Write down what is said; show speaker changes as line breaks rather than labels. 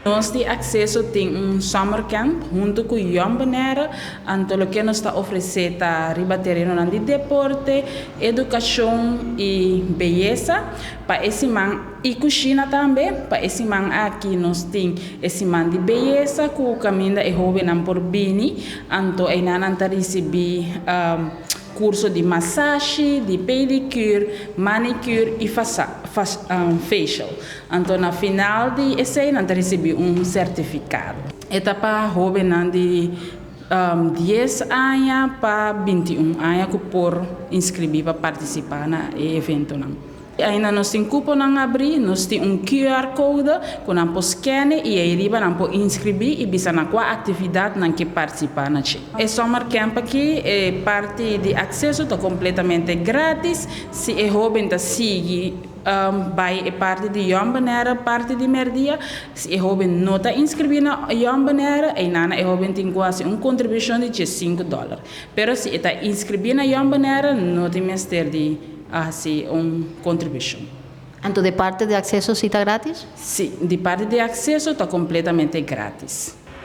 Nos di Acceso tin un summer camp hunto cu Jong Bonaire, anto loke nos ta ofrece ta riba terenonan di deporte, educacion y beyesa pa e siman y cushina tambe. Pa e siman aki nos tin e siman di beyesa cu caminda e hobennan por bini, anto eynan nan ta ricibi curso di masashi, di pedicure, manicure y facial. Anto na final di esey nan ta ricibi un certificado. E ta pa hobennan di 10 aña pa 21 aña cu por inscribi pa participa na e eventonan. Ainda nos tin cuponan habri, nos tin un QR code cu nan por scan y eyriba nan por inscribi y bisa na cua actividad nan kier participa na dje. E summer camp aki, e parti di acceso ta completamente gratis. Si e hoben ta sigui bay e parti di Jong Bonaire, parti di merdia, si e hoben no ta inscribi na Jong Bonaire, eynan e hoben tin cu haci un contribucion di 5 dollar. Pero si e ta inscribi na Jong Bonaire, no tin mester di haci un contribucion.
Anto, di parti di Acceso si ta gratis?
Si, di parti di Acceso ta completamente gratis.